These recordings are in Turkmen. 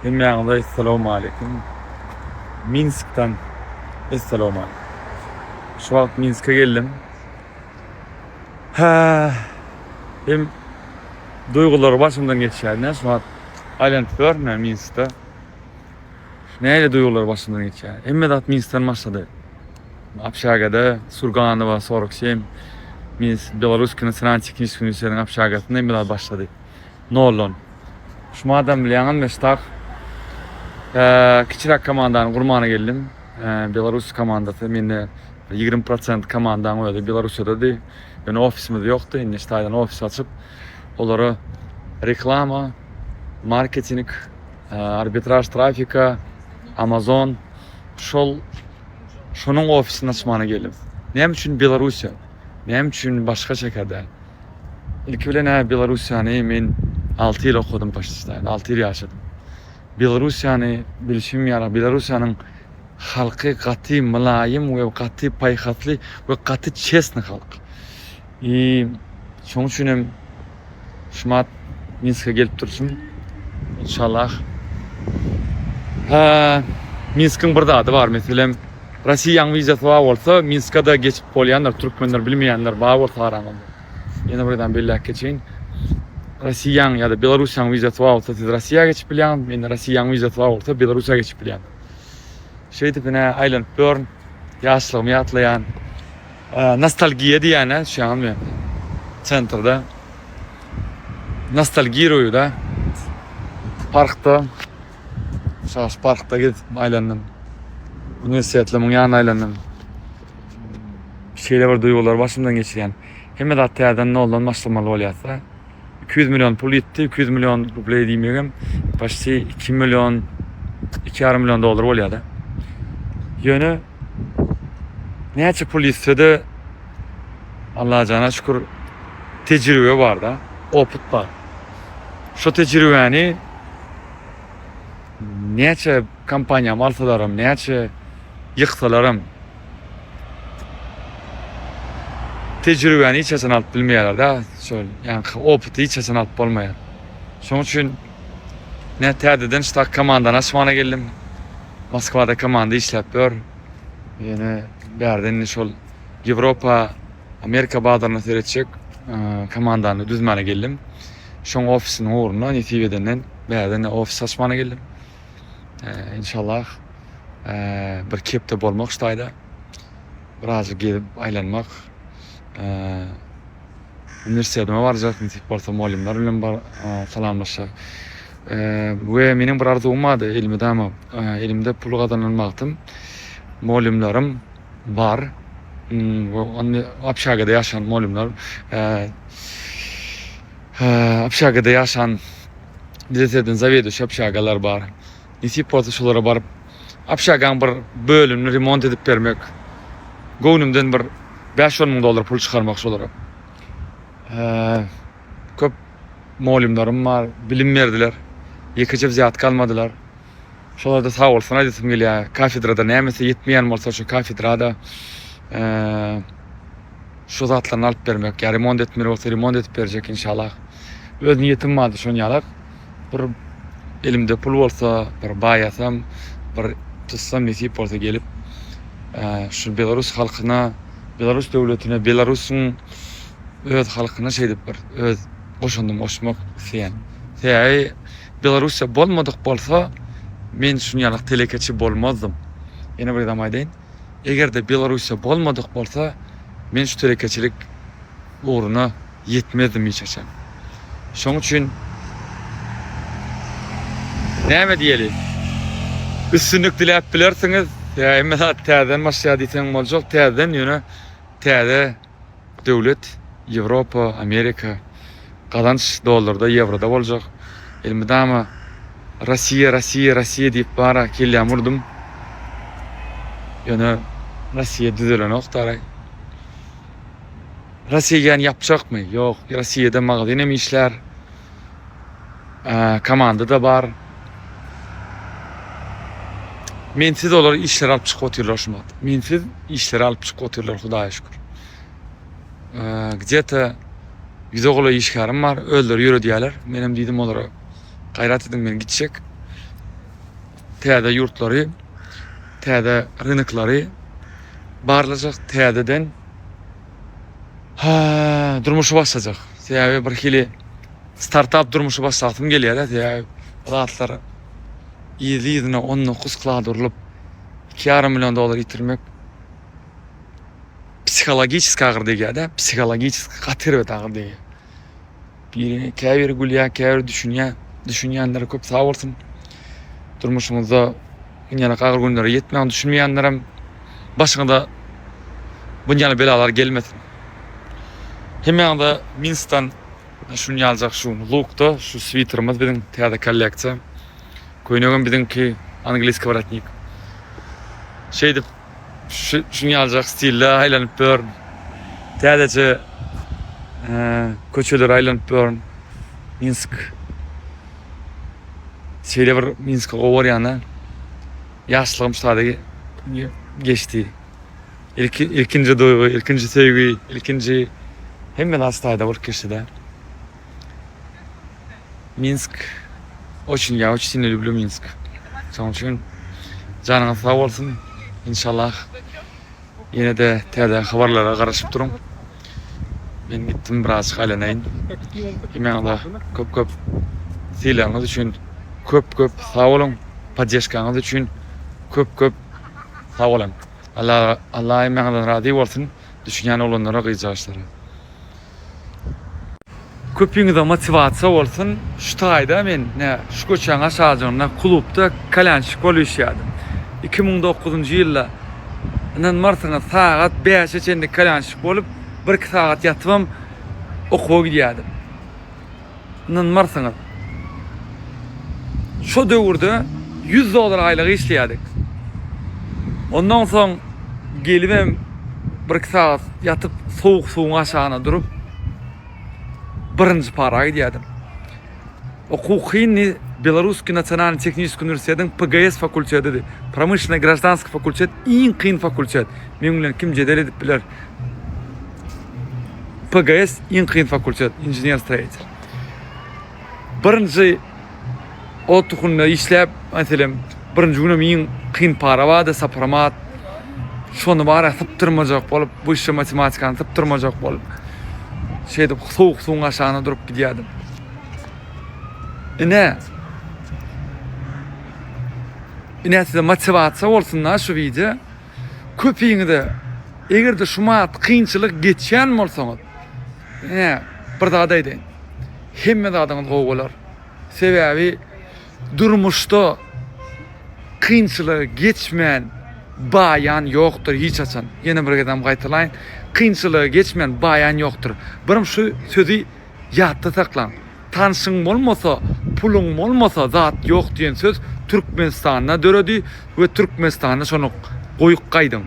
Hemmäňize Essalawmaleýkim. Minskden Essalawmaleýkim. Şu wagt Minske geldim. Hä, hem duýgulary başymdan geçýär. Ne şu wagt aýlanyp ýörün Minskde. Nähili duýgular başymdan geçýär. Hemme zat Minskden başlady. Общагada Surganowa 47 Minsk Белорусский национальный технический uniwersitetiniň общagasynda hemme zat başlady. Noldan. Şu madam bilýäňizmi ştak kiçiräk komandany gurmana geldim. Belarus komandasy mende 20% komandaň özi Belarussiýadady. Ýöne ofisimiz ýokdy. Indi ştaýdan ofis açyp, olara reklama, marketing, arbitraž trafika, Amazon şol şonuň ofisini açmana geldim. Näme üçin Belarussiýa? Näme üçin başga şäher däl? Ilki bilen-ä Belarussiýany men 6 ýyl okadym paştistanda, 6 ýyl ýaşadym. Belarussiýany bilşim ýaly, Belarussiýanyň halky gaty mylaýym we gaty paýhasly we gaty çesny halk. I şonuň üçin hem şumat Minske gelip durşum. Inşallah. Ha, Minskiň bir zady bar, meselem, Rossiýaň wizasy bar bolsa, Minska-da geçip bolýandyr, türkmenler bilmeýänler bar bolsa araňyzda. Ýene bir gezek belläp geçeýin. Rossiýaň ýa-da Belarussiýaň wizasy bar bolsa, siz Rossiýa geçip bilýäňiz, mende Rossiýaň wizasy bar bolsa, Belarussiýa geçip bilýän. Şeýdip ine aýlanyp ýörün, ýaşlygymy ýatlaýan. Nostalgiýa diýýän-ä, düşýäňizmi? Sentrde. Nostalgiruýu-da. Parkda. Şaş parkda gezip aýlandym. Uniwersitetleriň ýanyna aýlandym. Şeýle bir duýgular başymdan geçirýän. Hemme zat täzeden noldan başlamaly bolýarsa. 200 million pul ýitdi, 200 million rubley diýmegem почти 2 million, 2,5 million dollar bolýar-da. Ýöne näçe pul ýitse-de Allajana şükür tejribe bar-da, opyt bar. Şo tejribäni Näçe kompaniýamy alsalaram, näçe ýyksalaram tejribäni hiç haçan alyp bilmeýärler-de. Şol, ýaňky opyty hiç haçan alyp bolmaýar. Şonuň üçin ne täzeden ştat komandany açmana geldim. Moskwada komanda işläp ýör. Ýene bärde indi şol Ýewropa, Amerika bazaryna seretjek komandany düzmäne geldim. Şoň ofisiniň ugrunda nesip edenden bärden ofis açmana geldim. Inşallah bir kepde bolmak şu taýda. Birazjyk gezip aýlanmak. Uniwersitetime barjak nesip bolsa mugallymlar bilen bar salamlaşjak. We meniň bir arzuwym bardy elmydama elimde pul gazanan wagtym mugallymlarym bar. Общагada ýaşan mugallymlar Общagada ýaşan bize serden zaweduşi общagalar bar. Nesip bolsa şolara baryp общagaň bir bölümini remont edip bermek. Göwnümden bir 5-10 müň dollar pul çykarmak şolara. Köp mugallymlarym bar, bilim berdiler. Ýekeje wzýatka almadylar. Şolarda sag bolsun aýdasym gelýär. Kafedrada nämesi ýetmeýän bolsa şu kafedrada şu zatlaryny alyp bermek ýa remont etmeli bolsa remont edip berjek inşallah. Öz niýetim bardy şon ýalak. Bir elimde pul bolsa, bir baýasam, bir tutsam nesip bolsa gelip şu Belarus halkyna, Belarus döwletine, Belarusyň öz halkyna şeýdip bir öz goşandymy goşmak isleýän. Sebäbi Belarussiýa bolmadyk bolsa, men şuny ýalak telekeçi bolmazdym. Ýene bir gezem aýdaýyn. Eger-de Belarussiýa bolmadyk bolsa, men şu telekeçilik ugruna ýetmezdim hiç haçan. Şonuň üçin näme diýeli? Üstünlik diläp bilersiňiz. Ýa hemme zat täzeden başlaýar diýseň boljak, täzeden ýöne täze döwlet, Ýewropa, Amerika, gazanç dollarda, ýewroda boljak. Elmydama Rossiýa, Rossiýa, Rossiýa diýip bara kellämi urdum. Ýöne Rossiýa düzelenok daraý. Rossiýany ýapjakmy? Ýok, Rossiýada magazin hem işlär. Komanda da bar. Mensiz olar işleri alyp çykyp otyrlar şu wagt. Mensiz işleri alyp çykyp otyrlar Hudaýa şükür. Gde-to ýüze golaý işgärim bar, özleri ýöredýärler. Menem diýdim olara, gaýrat ediň men gitjek. täze ýurtlary, täze rynoklary barlajak, täzeden ha durmuşy başlajak. Sebäbi bir hili startap durmuşy başlasym gelýär-de, sebäbi bu zatlar yzly-yzyna 19 klad urlup, 2,5 million dollar ýitirmek psihologiçeski agyr degýär-de, psihologiçeski gaty erbet agyr degýär. Biri käbiri gülýär, käbiri düşünýär. Düşünýänlere köp sag bolsun. Durmuşyňyzda ýaly agyr günlere ýetmäň, düşünmeýänlerem başyňyza bu ýaly belalar gelmesin. Hemmäňize Minskden şuny ýaljak şu lukda şu switerimiz biziň täze kolleksiýa. Köýnegem biziňki angliski worotnik. Şeýdip Şu şuny ýaljak stilde aýlanyp ýörün. Täzeçe köçelere aýlanyp ýörün. Minsk. Şeýle bir Minske gowy barýan-da. Ýaşlygym şu taýda geçdi. Ilki ilkinji duýgy, ilkinji söýgi, ilkinji hemme zat şu taýda bolup geçdi-de. Minsk oçin ya oçin sильно люблю Minsk. Şonuň üçin janyňyz sag bolsun. Inşallah ýene-de täze habarlara garaşyp duruň. Men gitdim birazjyk aýlanaýyn. Hemmäňize köp köp sylagyňyz üçin köp köp sag boluň. Poddeşkaňyz üçin köp köp sag boluň. Allah Allah hemmäňizden razy bolsun. Düşünýän oglanlara gyzjagaşlara. Köpüňize motiwasiýa bolsun, şu taýda men nä şu köçäň aşajygynda klubda kalýançik bolup işýärdim. 2009-njy ýylda ynanmarsyňyz sagat bäşe çenli kalýançik bolup, bir-iki sagat ýatybam okuwa gidýärdim. Ynanmarsyňyz. Şo döwürde 100 dollar aýlyk işleýärdik. Ondan soň gelibem bir-iki sagat ýatyp sowuk suwuň aşagyna durup birinji para gidýärdim. Okuw kyndy, Beloruskiý nasionalnyý tehniçeskiý uniwersitetiň PGS fakultetidi. Promyşlennoý graždanskiý fakultet iň kyn fakultet. Meň bilen kim jedel edip biler? PGS iň kyn fakultet, inžener-stroitel. Birinji otuhunda işläp, meselem, birinji günem iň kyn para bardy, sopromat. Şony bara sypdyrmajak bolup, wyşşy matematikany sypdyrmajak bolup, şeýdip sowuk suwuň aşagynda durup gidýärdim. Ine, ine size motiwasiýa bolsun-da şu wideo. Köpiňize eger-de şumat kynçylyk geçýän bolsaňyz, ine, bir zat aýdaýyn. Hemme zadyňyz gowy bolar. Sebäbi durmuşda kynçylygy geçmän baýan ýokdur hiç haçan. Ýene bir gezem gaýtalaýyn. Kynçylygy geçmän baýan ýokdur. Birim şu sözi ýatda saklaň. Tanşyň bolmasa, puluň bolmasa zat ýok diýen söz Türkmenistanda döredi we Türkmenistanda şony goýup gaýdyň.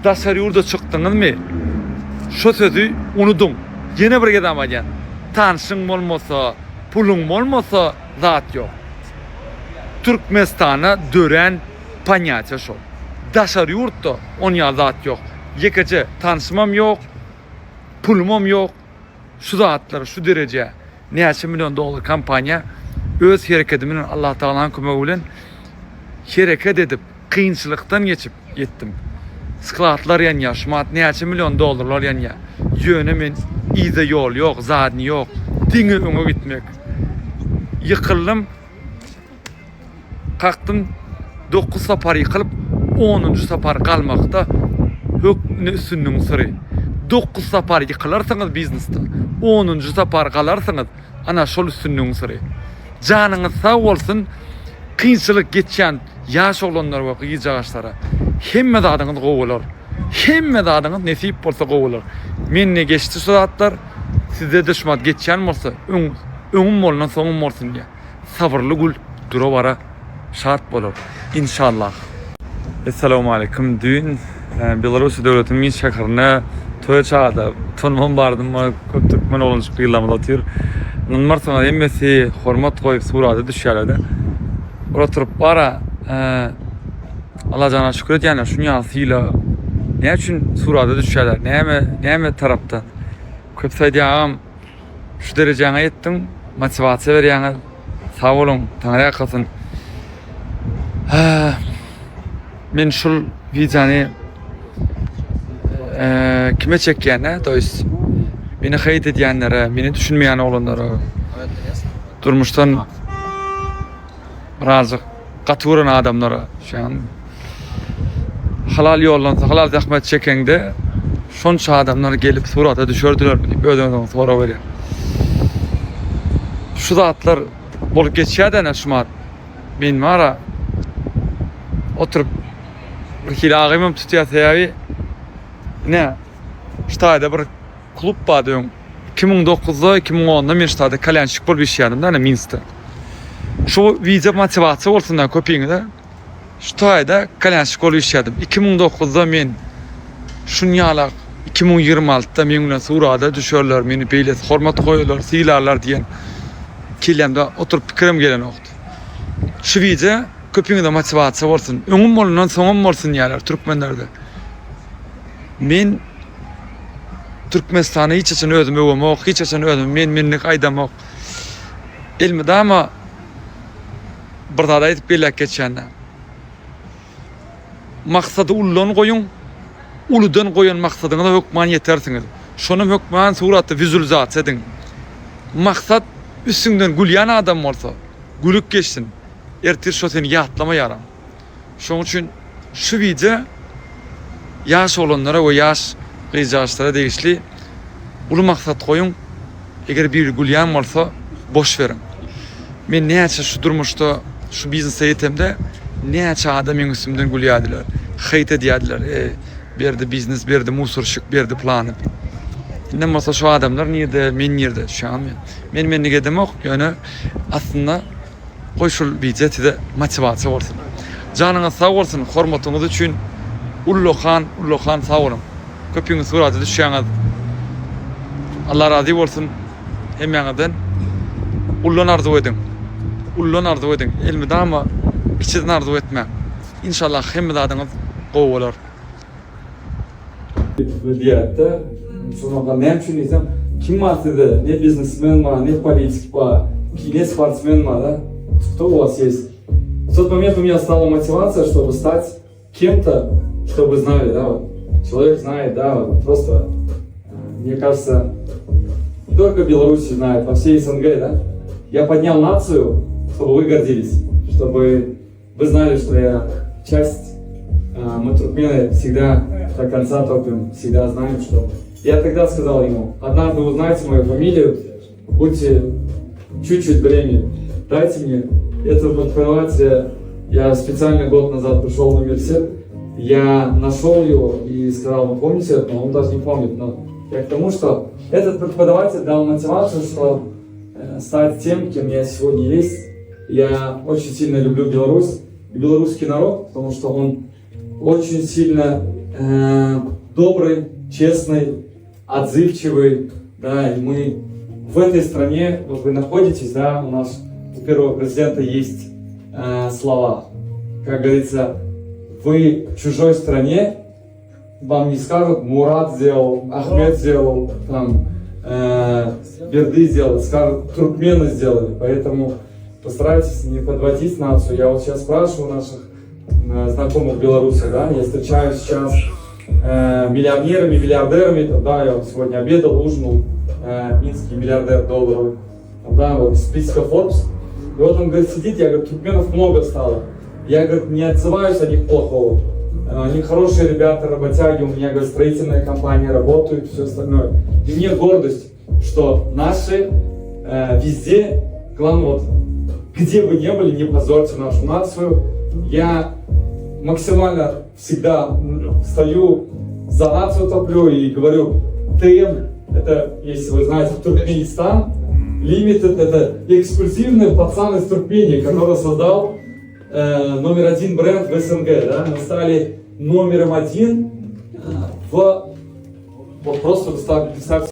Daşary ýurda çykdyňyzmy, şo sözi unudyň. Ýene bir gezem aýdýan, tanşyň bolmasa, puluň bolmasa zat ýok. Türkmenistanda dörän ponýatiýa şol. Daşary ýurtda on ýaly zat ýok. Ýekeje tanşymam ýok, pulumam ýok. Şu zatlar şu derejä näçe million dollar kompaniýa öz herekedi bilen Allah Tagalanyň kömegi bilen hereket edip kynçylykdan geçip ýetdim. Skladlar ýanýar, şumat näçe million dollarlar ýanýar. Ýöne men yza ýol ýok, zadny ýok. Diňe öňe gitmek. Ýykyldym. Kakdym, dokuz sapar ýykylyp, onunjy sapar galmakda hökmüne üstünligiň syry. Dokuz sapar ýykylarsyňyz biznesde, onunjy sapar galarsyňyz, ana şol üstünligiň syry. Janyňyz sag bolsun, kynçylyk geçýän ýaş oglanlar we gyzjagaşlara hemme zadyňyz gowy bolar. Hemme zadyňyz nesip bolsa gowy bolar. Mende geçdi şu zatlar, sizde-de şumat geçýän bolsa, öň öňüm bolnan soňum bolsun diýýän. Sabyrly gul dura-bara şat bolar. Inşallah. Essalawmaleýkum. Düýn Belarussiýa döwletiniň Minsk şäherinde toýa çagyrdy. Utanman bardym. Köp türkmen oglanjyk gyzlarymyz otyr. Ynanmarsyňyz hemmesi hormat goýup surata düşýärler-de. Bir oturyp bara Allajana şükür edýänler şuny ýaly sylag. Näme üçin surata düşýärler? Näme näme tarapdan? Köpüsi aýdýar agam Şu derejäňe ýetdiň, motiwasiýa berýäňiz. Sag boluň, Taňry ýalkasyn. Men şul wideony kime çekýän-ä, to ýest meni heýt edýänlere, meni düşünmeýän oglanlara, durmuşdan birazjyk gaty gören adamlara şeýan halal ýoldan halal zähmet çekeňde şonça adamlar gelip surata düşerdilermi diýip özüňe sorag berýän. Şu zatlar bolup geçýär-dä şumat. Men bara oturyp bir hili agymam tutýar sebäbi ine şu taýda bir klub bardy öň 2009-da 2010-da men şu taýda kalýançik bolup işleýärdim da Minskde. Şu wideo motiwasiýa bolsun da köpiňize. Şu taýda kalýançik bolup işleýärdim. 2009-da men şunýalak 2026-da meň bilen surata düşerler, meni beýle hormat goýarlar, sylarlar diýen kellämde oturyp pikirim gelenokdy. Şu wideo köpüňize motiwasiýa bolsun. Öňüm bolandan soňum bolsun diýýärler türkmenlerde. Men Türkmenistany hiç haçan özüm öwemok, hiç haçan özüm men-menlik aýdamok. Elmydama bir zat aýdyp belläp geçýän. Maksady uludan goýuň, uludan goýan maksadyňyza hökman ýetersiňiz. Şonam hökman suratda wizualizasiýa ediň. Maksat üstüňden gülýän adam bolsa, gülüp geçsin. Ertir şo seni ýatlamaýaram. Şonuň üçin şu wideo ýaş oglanlara we ýaş gyzjagaşlara degişli uly maksat goýuň. Eger biri gülýän bolsa, boş beriň. Men näçe şu durmuşda, şu biznese ýetemde näçe adam meň üstümden gülýärdiler, heýt edýärdiler, e, Berdi biznes, Berdi musorşik, Berdi plany. Indem bolsa şu adamlar nirde, men nirde, düşýäňizmi? Men menlik edemok, ýöne aslynda goý şul wideo size motiwasiýa bolsun. Janyňyz sag bolsun, hormatyňyz üçin ullakan, ullakan sag boluň. Köpüňiz surata düşýäňiz. Allah razy bolsun hemmäňizden. Ullan arzuw ediň. Ullan arzuw ediň. Elmydama kiçiden arzuw etmäň. Inşallah hemme zadyňyz gowy bolar. Diýýärdi. Şonda näme üçin diýsem, kim bar sizde? Ne biznesmen bar, ne politik bar, ne sportsmen bar, da? Кто у вас есть? В тот момент у меня стала мотивация, чтобы стать кем-то, чтобы знали, да, вот. Человек знает, да, вот просто, мне кажется, не только Беларусь знает, во всей СНГ, да. Я поднял нацию, чтобы вы гордились, чтобы вы знали, что я часть, мы туркмены всегда до конца топим, всегда знаем, что... Я тогда сказал ему, однажды узнаете мою фамилию, будьте чуть-чуть времени, дайте мне этого преподавателя. Я специально год назад пришел в университет, я нашел его и сказал, вы помните это? Но он даже не помнит. Но я к тому, что этот преподаватель дал мотивацию, что стать тем, кем я сегодня есть. Я очень сильно люблю Беларусь и белорусский народ, потому что он очень сильно добрый, честный, отзывчивый, да, и мы в этой стране, вот вы находитесь, да, у нас у первого президента есть слова, как говорится, вы в чужой стране, вам не скажут, Мурат сделал, Ахмед сделал, там, Берды сделал, скажут, туркмены сделали, поэтому постарайтесь не подводить нацию. Я вот сейчас спрашиваю наших знакомых белорусов, да, я встречаюсь сейчас миллионерами, миллиардерами, там, да, я вот сегодня обедал, ужинал, минский миллиардер долларовый, там, да, вот из списка Forbes, и вот он, говорит, сидит, я говорю, туркменов много стало, я, говорит, не отзываюсь о них плохого, они хорошие ребята, работяги, у меня, говорит, строительная компания, работают, все остальное. И мне гордость, что наши везде, главное, вот, где бы ни были, не позорьте нашу нацию. Я максимально всегда стою за нацию, топлю и говорю, ТМ, это, если вы знаете, Туркменистан, Limited, это эксклюзивный пацан из Туркмении, который создал номер один бренд в СНГ, да, мы стали номером один в, вот просто представьте.